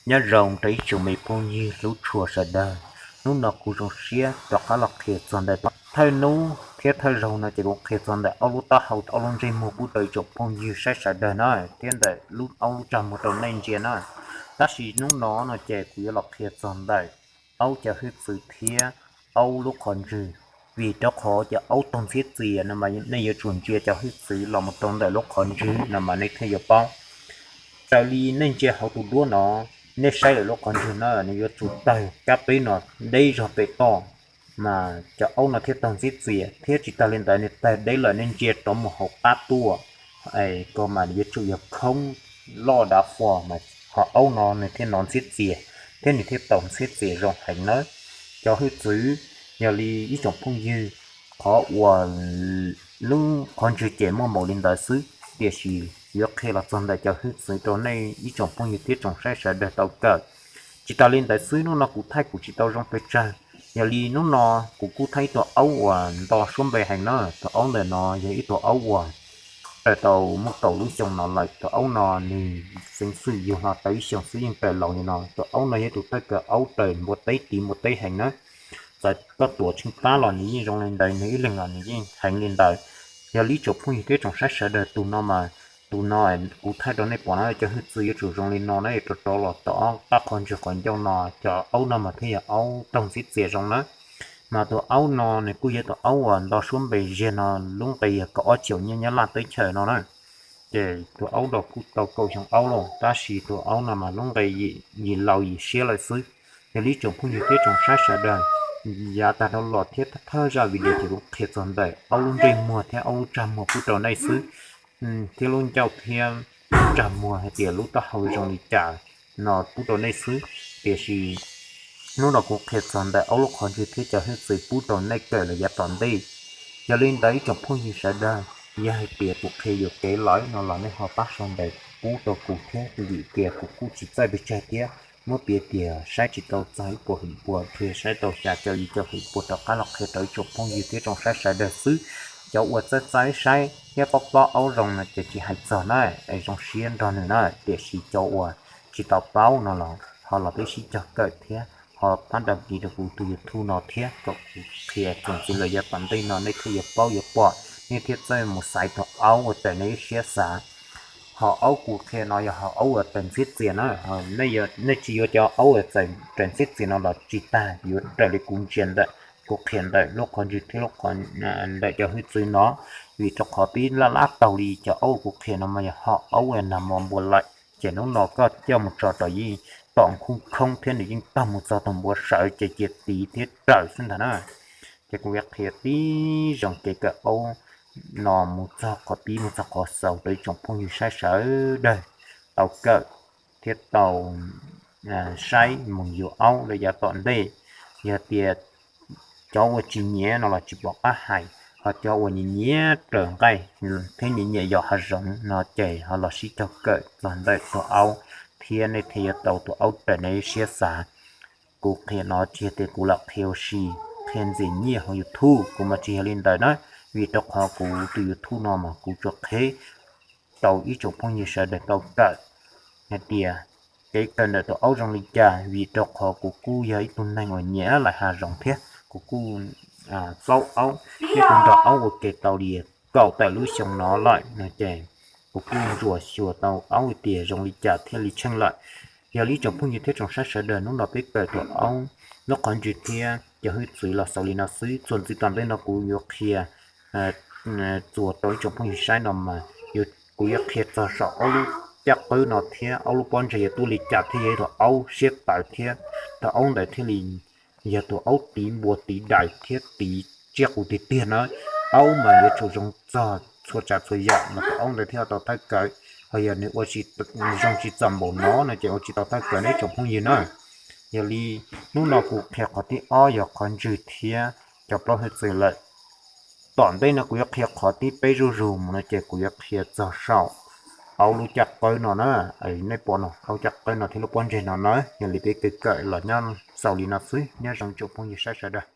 Nyob zoo rau ib tsoom me phooj ywg hlub tshua sawv daws, hnub no kuv zoo siab rov qab los qhia txog ntawm thawj hnub thiab thawj zaug no ces kuv qhia txog ntawm ob lub taub hau ob lub ntsej muag pub rau ib tsoom phooj ywg saib sawv daws na, thiab ntawm lub ob lub tsag muag rau nej ntsia na. Tab sis hnub no no ces kuv yuav los qhia txog ntawm aub cov hwj txwv thiab aub lub qhov ntswg, vim rau qhov cov aub taug ntxhiab txias no mas nej yuav tsum ntsia cov hwj txwv los mus rau ntawm lub qhov ntswg no mas nej thiaj yuav paub. Raws li nej ntsia hauv tus duab no, nej saib lawm lub qhov ntswg na, nws yuav tsum tawg kab peb no deb zog pem toj, mas cov aub no thiaj taug ntxhiab txias, thiab tsis tas li ntawd nws tawg deb lawm nej ntsia rov mus hauv qab tuaj, es ko mas yuav tsum yog khoob loj dav fo mas ho aub no nws thiaj nov ntxhiab txias, thiab nws thiaj taug ntxhiab txias zoo heev nawb. Cov hwj txwv, yog li ib tsoom phooj ywg, qhov uas lub qhov ntswg ces muaj npaum li ntawd xwb, tiam sis yuav qhia los txog ntawm cov hwj txwv rau nej ib tsoom phooj ywg thiab tsoom saib sawv daws tau kawm. Tsis tas li ntawd xwb, hnub no kuv thaij kuv tsis tau zoo pes tsawg. Yog li hnub no kuv kuj thaij ib tug aub uas nto suab npe heev na. Tus aub ntawm no yog ib tug aub uas raws tau muaj kaum lub xyoo no lawm. Tus aub no nws xeev xwm yug hlo tau ib xyoos xwb yeej raws laus li no. Tus aub no yog ib tug thawj kawm aub raws npua teb tiv npua teb heev na. Txawm koj tuav tsheej pab los nws yeej zoo li ntawd, nws ib leeg los nws yeej heev li ntawd. Yog li ib tsoom phooj ywg thiab tsoom saib sawv daws, tus no mas, tus no kuv thaij rau nej pom na, cov hwj txwv yuav tsum zoo li no na, rov rov los tom qab qhov ntswg qhov ncauj no, cov aub no mas thiaj yog aub taug ntxhiab txias zoo na. Mas tus aub no nws kuj yog tus aub uas nto suab npe ziag no, lub nqe yog kaum ob caum nyiaj Nyab Laj teb chaws no na. Ces tus aub no kuj tau kaum xyoo aub lawm, tab sis tus aub no mas lub nqe yim laus yim siab lawm xwb. Yog li ib tsoom phooj ywg thiab tsoom saib sawv daws, yav tag dhau los thiab thawj zaj video ces kuv qhia txog ntawm aub lub ntsej muag thiab aub lub tsag muag pub rau nej xwb, thiab lub ncauj thiab tsag muag hais tias lub taub hau zoo li cas no pub rau nej xwb. Tiam sis hnub no kuv qhia txog ntawm aub lub qhov ntswg thiab cov hwj txwv pub rau nej kawm los yav tom ntej. Yog li ntawd ib tsoom phooj ywg sawv daws, yog hais tias kuv qhia yuam kev lawm no los nej ho pab sau ntawv pub rau kuv thiab, vim tias kuv kuj tsis txawj pes tsawg thiab. Muab piav tias saib tsis tau txog ib puas hwm pua, qhia saib tau xya caum yim caum hwm pua rov qab los qhia rau ib tsoom phooj ywg thiab tsoom saib sawv daws xwb. Cov uas txawj txawj saib thiab paub paub aub zoo no ces tsis hais txog na, es zoo siab nrog nws na, tiam sis cov uas tsis tau paub no los ho los peb sib cog kawm thiab ho pab đăng ký rau kuv tus YouTube no thiab kom kuv qhia txuas ntxiv lawm yav tom ntej no nej thiaj yuav paub yuav pom, nej thiaj txawj mus xaiv tus aub uas raws nej siab xav. Ho aub kuv qhia no yog ho aub uas raws ntxhiab txias na, nej tsis yuav cov aub uas raws ntxhiab txias no los tsis tag, yuav raws li kuv ntsia ntawm kuv qhia ntawm lub qhov ntswg thiab lub qhov ntawm cov hwj txwv no, vim rau qhov pib laj lab taug li cov aub kuv qhia no mas yog ho aub uas nag hmo npua lawm, ces hnub no koj coj mus tso rau yeej tom khoob khoob thiab nws yeej taug mus txog tus npua sawv ces cia tiv thiab raws xwb ntag na. Ces kuv yuav qhia tib zoo kev kawm aub no mus txog qhov pib mus txog qhov xaus rau ib tsoom phooj ywg saib sawv daws tau kawm thiab tau saib mus yuav aub lawm yav tom ntej. Yog tias cov uas tsis nyiam no los tsis pom qab hais, ho cov uas nyiam nyiam raws nqaij thiab nyiam nyiam yos hav zoov no ces ho los sib cog kawm txog ntawm tus aub thiab nej thiaj yuav tau tus aub raws nej siab xav. Kuv qhia no tsis yog tias kuv lam qhia ua si, qhia ntxias nyiaj hauv YouTube, kuv mas tsis yog li ntawd na, vim rau qhov kuv tus YouTube no mas kuv tsuas qhia rau ib tsoom phooj ywg sawv daws tau kawm hais tias kev kawm ntawm tus aub zoo li cas, vim rau qhov kuv kuj yog ib tug neeg uas nyiam laim hav zoov thiab kuv kuj paub aub thiab kuv nrog aub ua ke tau li kaum tawm lub xyoo no lawm no ces kuv kuj ntsuam xyuas tau aub tias zoo li cas thiaj li tsheej lawm. Yog li ib tsoom phooj ywg thiab tsoom saib sawv daws, hnub no peb kawm tus aub lub qhov ntswg thiab cov hwj txwv los xaus li no xwb, txuas ntxiv tom ntej no kuv yuav qhia txuas rau ib tsoom phooj ywg saib no mas kuv yuav qhia txog saum aub lub caj qwb no thiab aub lub pob ntseg yuav tuaj li cas thiaj yog ib tug aub siab tawv thiab tus aub ntawd thiaj li yog tus aub tiv npua tiv dais thiab tiv tsiaj qus tiag tiag na. Aub mas yuav tsum zoo txog txhua tsav txhua yam mas tus aub ntawd thiaj tau thawj kawm, ho yog nws ua zoo tsis txom npaum no no ces ua tsis tau thawj kawm ne ib tsoom phooj ywg na. Yog li hnub no kuv qhia qhov thib ob yog qhov ntswg thiab cov plaub hwj txwv lawm. Tom ntej no kuv yuav qhia qhov thib peb zuj zus mus no ces kuv yuav qhia txog saum aub lub caj qwb no na. Nej pom no, aub caj qwb no thiab lub pob ntseg no na. Yog li peb kev kawm los nyob xaus li no xwb, nyob zoo tsoom phooj ywg saib sawv daws.